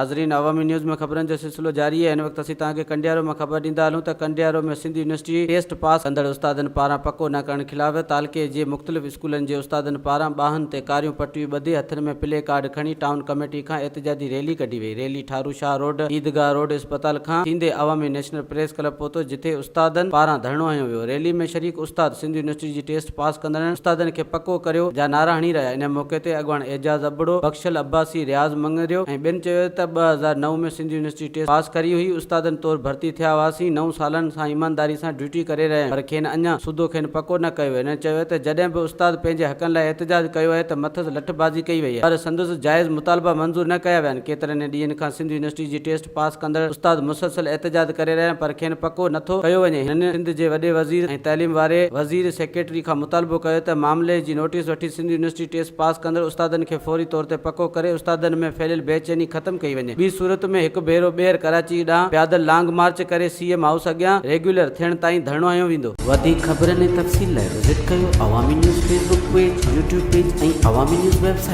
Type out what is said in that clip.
ناظرين عوامي نيوز ۾ خبرن جو سلسلو جاري آهي هن وقت اسين توهان کي ڪنڊيارو مان خبر ڏيندا هلون ته Kandiaro ۾ Sindh university test pass ڪندڙ استادن پاران پڪو نه ڪرڻ خلاف تعلقي جي مختلف اسڪولن جي استادن پاران ٻانهن تي ڪاريون پٽيون ٻڌي هٿن ۾ پلي ڪارڊ کڻي ٽائون ڪميٽي کان احتجاجي ريلي ڪڍي وئي rally Tharo Shah road Eidgah road اسپتال کان ٿيندي عوامي نيشنل پريس ڪلب پهتو جتي استادن پاران ڌرڻو هنيو ويو ريلي ۾ شريڪ استاد سنڌ يونيورسٽي جي ٽيسٽ پاس ڪندڙن استادن کي پڪو ڪريو جا نعرا هڻي رهيا ان موقعي تي اڳواڻ اعجاز ابڙو، بخشل عباسي، رياض مڱريو ۽ ٻين چيو ته 2009 ۾ سنڌ يونيورسٽي ٽيسٽ پاس ڪري هئي، استادن طور ڀرتي ٿيا هئاسين، نو سالن سان ايمانداري سان ڊيوٽي ڪري رهيا آهيون پر کين اڃا سوڌو کين پڪو نه ڪيو ويو. هنن چيو ته جڏهن به استاد پنهنجي حقن لاء احتجاج ڪيو آهي ته مٿس لٺبازي ڪئي وئي آهي پر سندس جائز مطالبا منظور نه ڪيا ويا آهن، ڪيترن ئي ڏينهن کان سنڌ يونيورسٽي جي ٽيسٽ پاس ڪندڙ استاد مسلسل احتجاج ڪري رهيا آهن پر کين پڪو نه ٿو ڪيو وڃي. هنن سنڌ جي وڏي وزير ۽ تعليم واري وزير سيڪريٽري کان مطالبو ڪيو ته معاملي جي نوٽيس وٺي سنڌ يونيورسٽي ٽيسٽ پاس ڪندڙ استادن کي فوري طور تي پڪو ڪري استادن ۾ ڦهليل بيچيني ختم ڪئي وڃي ٻي صورت ۾ هڪ ڀيرو ٻيهر ڪراچي ڏانهن پيادل لانگ مارچ ڪري سي ايم هائوس اڳيان ريگيولر ٿيڻ تائين ڌرڻو هنيو ويندو. وڌيڪ خبرن ۽ تفصيل لاء وزٽ ڪيو Awami news Facebook page, YouTube page ۽ Awami news website.